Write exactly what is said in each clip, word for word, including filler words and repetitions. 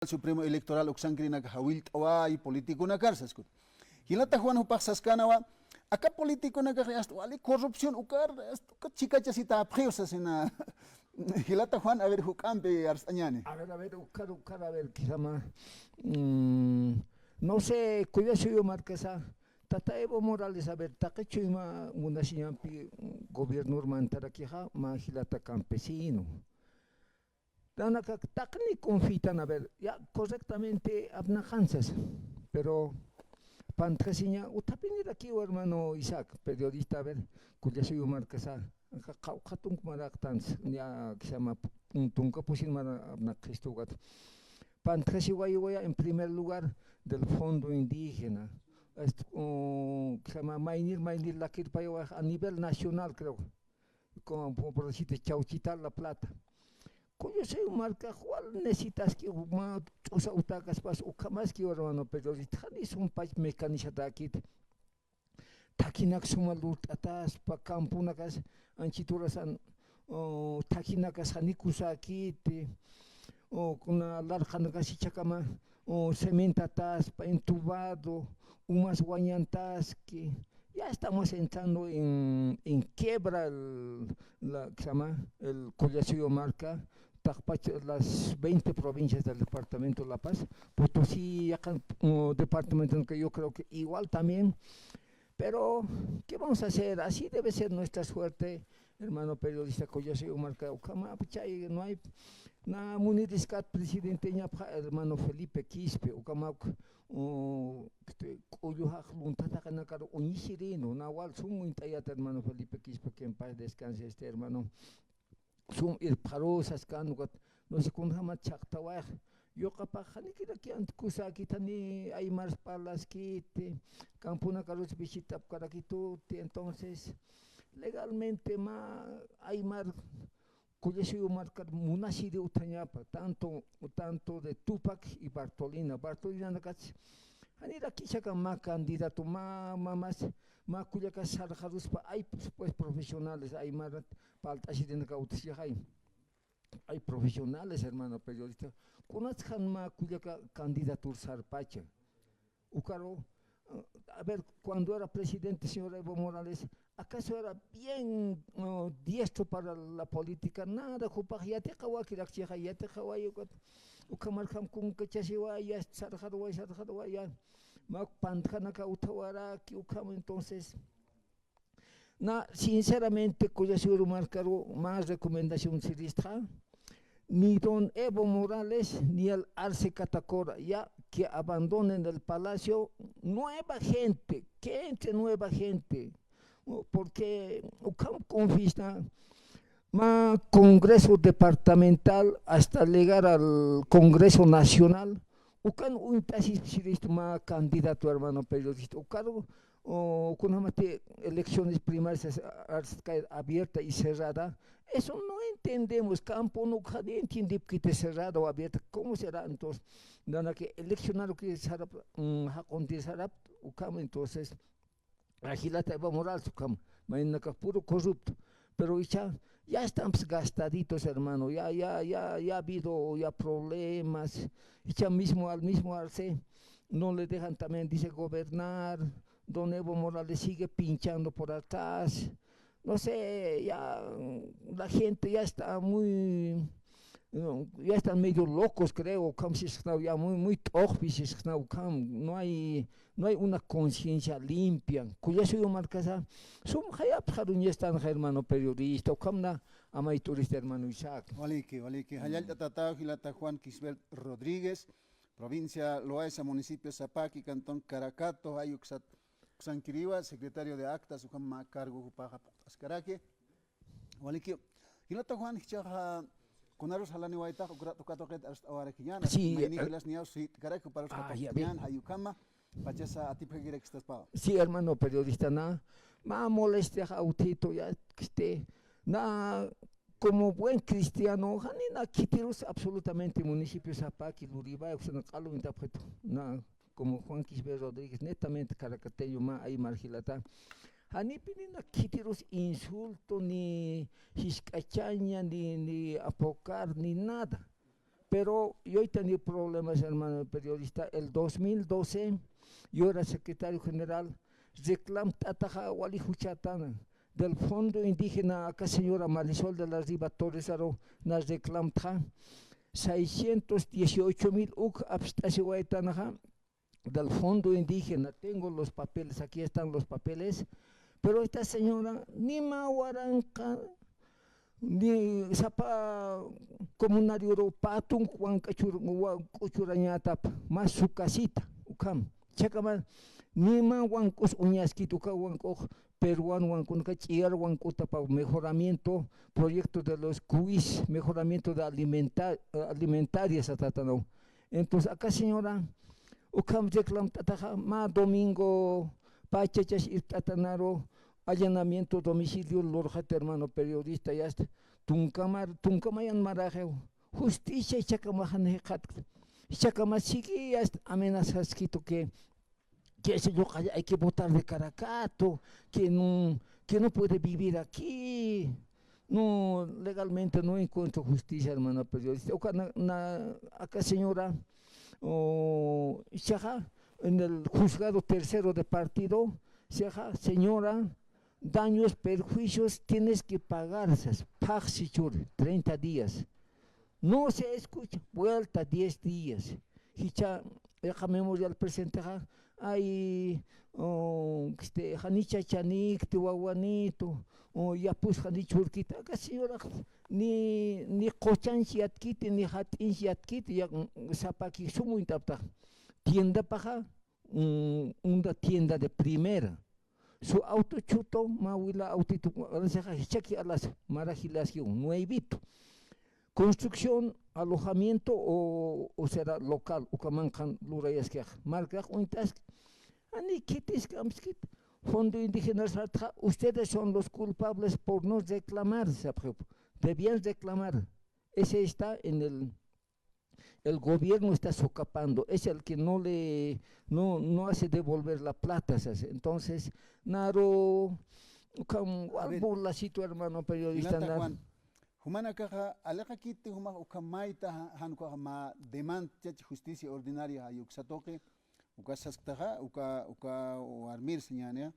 Supremo Electoral uksankirinaka jawillt'away, politiconakar saskut. Jilata Juan jupax saskanawa, aka politiconakax yast wali corrupción ukar, yast uka chikachasitapxiw sasina. Jilata Juan, a ver, juk'ampi arst'añani. A ver, a ver, ukar, ukar, a ver, quizá ma, mm, no sé, Kulla Suyu markasa, tata Evo Morales, a ver, taqi chuyma munasiñampi gobierno mantarakixa, ma jilata campesino. Nanaka taqini confitan, a ver, ya, correctamente apnaqansas, pero pantjasiña, uthapinirakiw, hermano Isaac, periodista, a ver, Kulla Suyu markasa, aka qawqha tunk maraqtans, ya, que se llama, tunka pusin mara apnaqxistukat. Pantjasiwayiwaya, en primer lugar, del Fondo Indígena. Est-, uh, que se llama, maynir, maynir lakirpayawa a nivel nacional, creo. Como por decirte, Chauchital, La Plata. Kulla Suyu markax wal necesitaski, ma t'usa utakaspas, ukhamaski, hermano periodista, jani sumpach mecanizadakit. Thakinak suma lurt'ataspa, camponakas, anchit urasan, o, thakhinakas janikusakiti, o, kuna larqanakas jichhakama, o, cementataspa, entubado, umas wañantaski. Ya estamos entrando en, en quiebra el, la, ¿qué se llama? El Kulla Suyu marka, taqpach las veinte provincias del departamento de La Paz, Potosí, yaqhan, o, departamento que yo creo que igual también, pero, ¿qué vamos a hacer? Así debe ser nuestra suerte, hermano periodista Kulla Suyu marka, ukhama, chay, no hay, na muniriskat presidenteñapxa, hermano Felipe Quispe, ukhama, u, este, k'ullu jaq lunthataqinakar uñisirïnwa, na wal sum uñt'ayat, hermano Felipe Quispe, que en paz descanse este hermano. Sum irpxaru saskan ukat, no sé, kunjamat chhaqtawayx. Yuqapax janikiraki antkusakit, jani aymars parlaskiti, camponakarus visitapkarakituti, entonces, legalmente ma aymar Kulla Suyu markar munasiri utjañapa, tanto, tanto de Tupac y Bartolina. Bartolinanakats, janirakichhaka ma candidato, ma, ma, mas, ma kullakas sarxaruspa, ay, pues, pues, profesionales, aymarat, palt'asirinaka utjasixay. Hay profesionales, hermano periodista. Kunats jan mä kullaka candidatur sarpacha. Ukaru, eh, a ver, cuando era presidente señor Evo Morales, ¿acaso era bien, eh, diestro para la política? Nada, jupax yatiqawakirakchixa, yatiqaway ukat. Ukhamarjam kunkachasiway, ya sarxarway, sarxarway, ya. Mä pantjanaka utjawaraki, ukham entonces. Na, sinceramente, Kulla Suyu markaru mä recomendación siristxa, ni don Evo Morales, ni el Arce Catacora, ya que abandonen el palacio, nueva gente, que entre nueva gente, porque ukham confiesta, mä Congreso Departamental hasta llegar al Congreso Nacional, ukan uñt'asisiristu mä candidato, hermano periodista. Ukaru, o, kunjamati elecciones primarias, a, a, abierta y cerrada. Eso no entendemos. Campo no entiende que cerrada o abierta. ¿Cómo será entonces? Nana que eleccionar que sarap, mm, jaqunti sarap, ukham entonces. Ajilata Evo Morales ukham, mayninakax puro corrupto. Pero icha, ya estamos gastaditos, hermano. Ya, ya, ya, ya ha habido ya problemas. Icha mismo al mismo Arce no le dejan también, dice, gobernar. Don Evo Morales sigue pinchando por atrás. No sé, ya la gente ya está muy, no, ya están medio locos, creo, ukham sisxnaw, ya muy, muy t'oqpi sisxnaw, ukham, no hay, no hay una conciencia limpia. Kulla Suyu markasa, sum jayapxaruñastan, hermano periodista, ukhamna amayt'urista, hermano Isaac. Waliki, waliki. Jallallt'atata, jilata Juan Quisbert Rodríguez, provincia Loayza, municipio Sapaqui, cantón Caracato, jay uksat, uksankiriwa, secretario de actas, ukham mä cargo jupaxa puqt'askaraki. Waliki, jilata Juan, jichhaxa, kunarus jalaniwaytax, ukat, ukat, ukat, arst'awarakiñäni. Sí, mayni eh, jilas niyaw, sit'karaki, juparus ah, ya, katuqt'añäni, bien. Jay ukhama, pachasa atipjakirakistaspawa. Sí, hermano periodista, na, mä molestiax utjita, ya, este, na, como buen cristiano, janina khitirus absolutamente municipio Sapaqui, Luribay, uksana q'al uñtapxitu, na, como Juan Quisbert Rodríguez, netamente caracateño, mä aymar jilata. Janipinina khitirus insulto, ni jisk'achaña, ni, ni apocar, ni nada. Pero yuytaniw problemas, hermano periodista. El dos mil doce, yo era secretario general, reclamt'ataxa wali juchätana del Fondo Indígena, aka señora Marisol de la Riva Torres aru na reclamtxa, seiscientos dieciocho mil uk apst'asiwaytanaxa, del Fondo Indígena. Tengo los papeles, aquí están los papeles. Pero esta señora ni mä waranqa, ni sapa comunarioru pä tunk wank'achur-, wank'uchurañätap, más su casita, ukham. Jichhakama ni mä wank'us uñaskit, uka wank'ux peruano wank'unaka, ch'iyar wank'utapa mejoramiento, proyecto de los cuis, mejoramiento de alimenta-, alimentaria satätanaw. Entonces, aka señora, ukham reclamt'ataxa, mä domingo pachachas irpt'atanaru, allanamiento domicilio lurxat, hermano periodista, yasta, tunkamar, tunkamayan maraxiw, justicia jichhakamax jan jikxatkta, jichhakama sigui yasta amenazaskitu que que ese local hay que botar de Caracato, que no, que no puede vivir aquí. No, legalmente no encuentro justicia, hermana periodista. Uka na, na, aka señora, o, jichhaxa, en el juzgado tercero de partido, jichhaxa, señora, daños, perjuicios, tienes que pagar, sas, phaxsi churi, treinta días. No se escucha, vuelta diez días. Jichha, yaqha memorial presentexa, ay, o, este, janiw chachanikti wawanitu, o, yapus janiw churkiti, aka señorax ni, ni quchansi yatkiti, ni jat'insi yatkiti, ya, sapaki sum uñt'aptax. Tiendapaxa, mm, una tienda de primera. Su auto chuto, mä wila autito, alasaxa jichhaki alas, marajilaskiw, nuevito. Construcción, alojamiento o, o será local, uka manqhan lurayaskixa. Markax uñt'aski, jani khitiskampskit, Fondo Indígena sartxa, ustedes son los culpables por no reclamar, sapxiw. Debían reclamar. Ese está en el el gobierno está socapando, es el que no le, no, no hace devolver la plata, sas. Entonces, naru, ukham, a ver, wal burlasitu, hermano periodista, jilata nar. Juan, jumanakaxa, aliqakiti jumax ukham mayta, ja-, jan ukaxa mä demanda, justicia ordinaria, jayuk satuqi, uka sasktaxa, uka, uka warmir señania.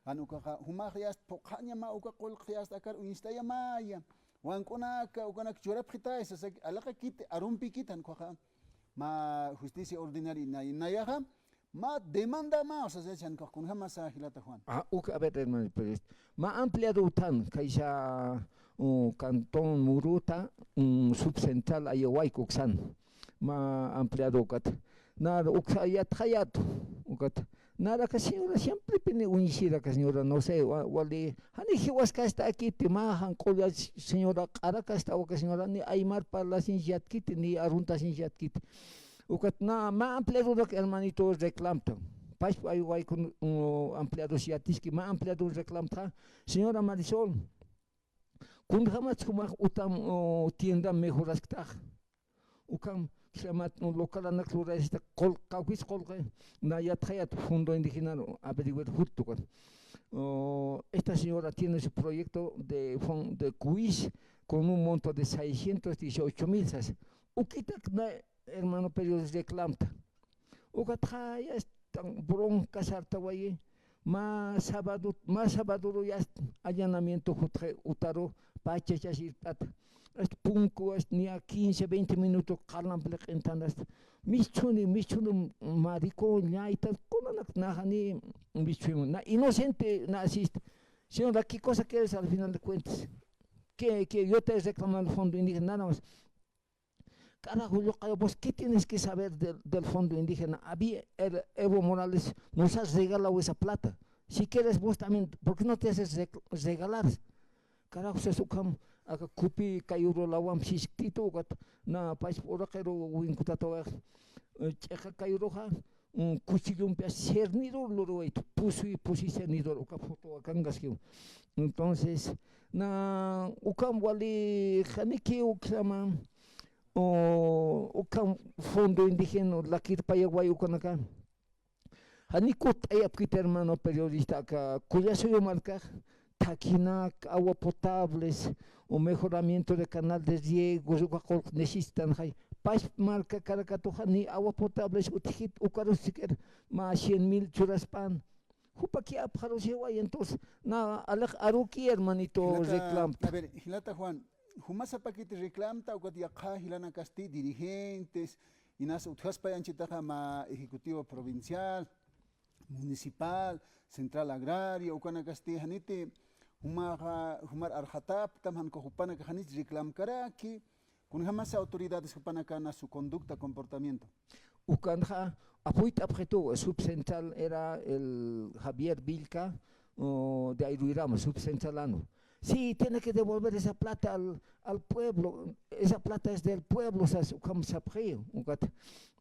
Jan ukaxa, jumax yast phuqhaña mä uka qullq yast akar uñstayamaya. Wank'unaka, ukanak churapxitay, sasaki, aliqakiti, arumpikiti, jan ukaxa. Mä justicia ordinaria nay-, nayaxa, mä demanda mä, sasa, jan ukax, kunjamasa jilata Juan. Ah, uka, a ver, hermano, pues, mä ampliado utan, kaysa, uh, cantón Muruta, um, subcentral Ayawayku uksan. Mä ampliado ukat. Nar uksa yatxayatu, ukat. Nar aka señora siemprepini uñsir aka señora, no sé, wa-, wali, jani jiwaskastakiti, mä janq'ulla señora, q'arakasta aka señora, ni aymar parlasinsi yatkiti, ni aruntasinsi yatkiti. Ukat na, mä ampliadonak hermanito reclamta. Pachpa Ayawaykun, uh, ampliados yatiski, mä ampliado reclamta. Señora Marisol, kunjamatsa jumax utam, uh, tienda mejorasktax. Ukham, jichhamat, no, localanak lurayasita qullq, kawkis qullqi, na yatxayat Fondo Indígena, no, averiguar juttukat. Oh, esta señora tiene su proyecto de fon-, de cuis con un monto de seiscientos dieciocho mil, sas. Ukitak na, hermano periodista, reclamta. Ukatxa ya están bronca sartawayi, mä sábado, mä sábado ya est-, allanamiento jutxi utaru, pachachas irpt'ata. Est punku, est ni a quince, veinte minutos qalamp liq'intan est. Mischhuni, mischhuni maricón, ñayta, kunanak naxani mischhuyman. Na inocente, na asist. Señora, ¿qué cosa quieres al final de cuentas? ¿Qué, qué? Yo te he reclamado el fondo indígena, nada más. Carajo, yo, vos, ¿qué tienes que saber del, del fondo indígena? A mí, el Evo Morales nos ha regalado esa plata. Si quieres vos también, ¿por qué no te haces reg-, regalar? Carajo, se sukham, aka kupi kayuru lawam sisktitu, ukat, na, pais uraqiru winkutata wax, eh, ch'iqa kayuruxa, mm, cuchillompi sirnidor luruwaytu, pusuy, pusuy sirnidor, uka foto akangaskiw. Entonces, na, ukam wali, janiki uksama, o, ukham fondo indígena lakirpayaway ukanaka. Jani kutt'ayapkit, hermano periodista, aka Kullasuyu markax, thakhinak, agua potables, o mejoramiento de canal de riego, uka qullq necesitan jay. Pachpa markakarakax ni agua potables utjkit, ukarus siquiera mä cien mil churaspan. Jupaki apxarusiway, entonces, na, alix aruki, hermanito, jilata, reclamta. A ver, jilata Juan, juma sapakiti reclamta, ukat yaqha jilanakasti dirigentes, inas utjaspay anchitaxa mä ejecutivo provincial, municipal, central agraria, ukanakasti janiti, jumaxa, jumar arxatapktam, jan uka jupanakax janich reclamkaraki, kunjamasa autoridades jupanakana su conducta, comportamiento. Ukanxa, apuyt'apxitu, subcentral era el Javier Vilca, o, de Ayruirama, subcentralano. Sí, tiene que devolver esa plata al, al pueblo, esa plata es del pueblo, sas, ukham sapxi, ukat,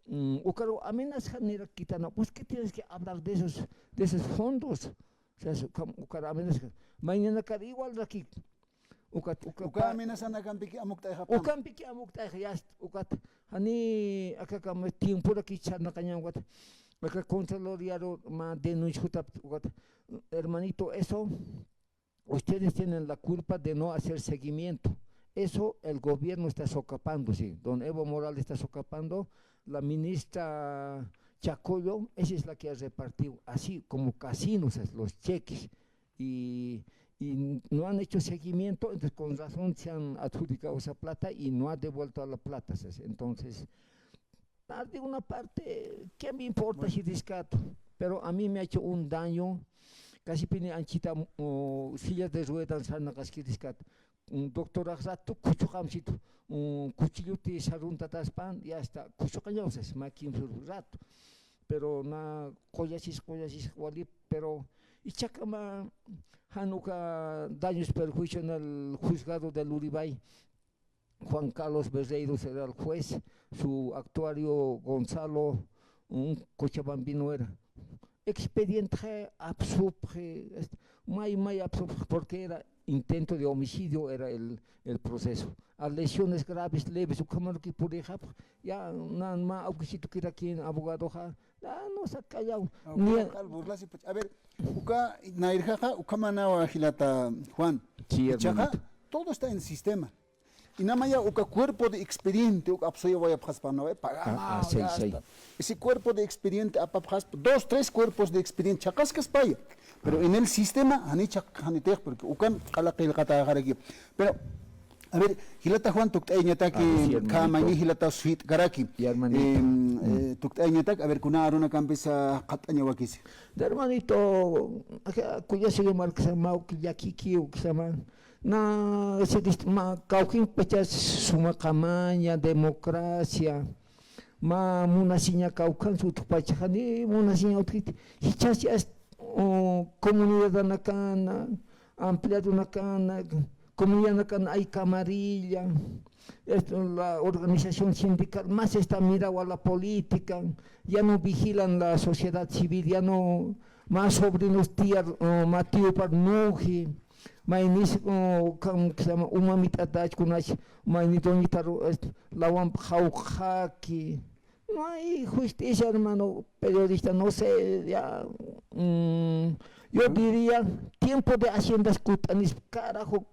mm, ukaru amenazan nirakkitana, pues, ¿qué tienes que hablar de esos, de esos fondos? Sas, ukham, ukaru amenazan. Maynanakar igual raki, ukat, uka uka pa- amenazanakampiki amukt'ayxapxam. Ukampiki amukt'ayxa, yast, ukat. Jani akakam tiemporaki charnaqaña, ukat. Aka Contraloriaru mä denuncia jutapta, ukat. Hermanito, eso, ustedes tienen la culpa de no hacer seguimiento. Eso el gobierno está socapando, sí. Don Evo Morales está socapando, la ministra Chacollo, esa es la que ha repartido, así como casinos, es, los cheques. Y, y no han hecho seguimiento, entonces con razón se han adjudicado esa plata y no ha devuelto la plata, ¿sabes? Entonces, ah, de una parte, ¿qué me importa si rescato? Pero a mí me ha hecho un daño, casi pini anchita, oh, sillas de ruedas, sarnaqaski rescato. Un doctor rato, kuchuqamsitu, un cuchilluti saruntataspan, ya está, kuchuqañawsas, makin rato. Pero na, qoyasis, qoyasis, wali, pero ichakama jan uka daños perjuicios en el juzgado de Luribay. Juan Carlos Berreiros era el juez, su actuario Gonzalo, un cochabambino era. Expediente apsupxi, este, may, may apsupxi, porque era intento de homicidio, era el, el proceso. A lesiones graves, leves, ukhamaruki purixapxi, ya, nan mä awkisitukirakin abogadoxa, ya, no se ha callado. Ah, ni uka a- qal burlasi, pues. A ver, uka nayrjaxa, ukhamanawa jilata Juan. Sí, ichaxa, hermanito. Todo está en sistema. Inamaya uka cuerpo de expediente, uka apsuyawayapxaspa, ¿no? Eh, pagama, ah, ah, sí, ya sí. Está. Ese cuerpo de expediente apapxaspa, dos, tres cuerpos de expediente, chhaqaskaspaya. Pero en el sistema, jani chhaq-, janitix, porque ukan q'ala qillqataxaraki. Pero, a ver, jilata Juan, tukt'ayañataki, ah, sí, hermanito. Khamañi jilata suyt'karaki. Y hermanito. Em, mm, eh, tukt'ayañatak, a ver, kuna arunakampisa qhat'añawakisi. Hermanito, aka, kuyasiga marksa mawki llakiki uksama. Na, si dist-, mä kawkinpacha suma qamaña, democracia, mä munasiña kawkhansa utjpacha, jani munasiña utjkiti, jichhasi ast-, o, comunidadanakan, ampliadonakana, comunidadanakan ay camarilla, esto, la organización sindical más está mirado a la política, ya no vigilan la sociedad civil, ya no, mä sobrinos tía, o, mä tío parnuji, maynis, o, kam, que se llama, uma mit'atach kunachi, mayni doñitaru, este, lawamp jawqhaki. No hay justicia, hermano periodista, no sé, ya, mm, yo diría, tiempo de haciendas kut'anis, carajo,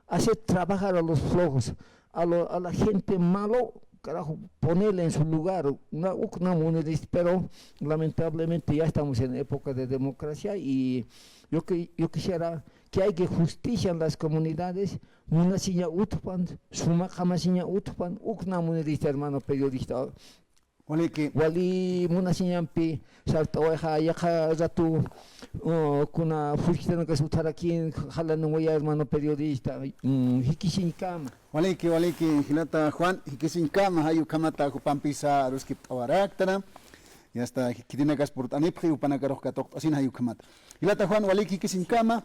hacer trabajar a los flojos, a lo, a la gente malo, carajo, ponerle en su lugar, una, una moneda, pero lamentablemente ya estamos en época de democracia y yo que, yo quisiera que haya justicia en las comunidades, munasiña utjpan, suma qhamasiña utjpan, ukna munirista, hermano periodista. Waliki. Wali munasiñampi, sart'awayxa, yaqha ratu, uh, kuna fullkitanakas utjarakin, jalanunwaya, hermano periodista, mm, jikisiñkama. Waliki, waliki, jilata Juan, jikisiñkama, jay ukhamata jupampisa aruskipt'awaraktana. Y hasta khitinakas purt'anipxi, jupanakarux katuqt'asina jay ukhamata. Jilata Juan, waliki, jikisiñkama.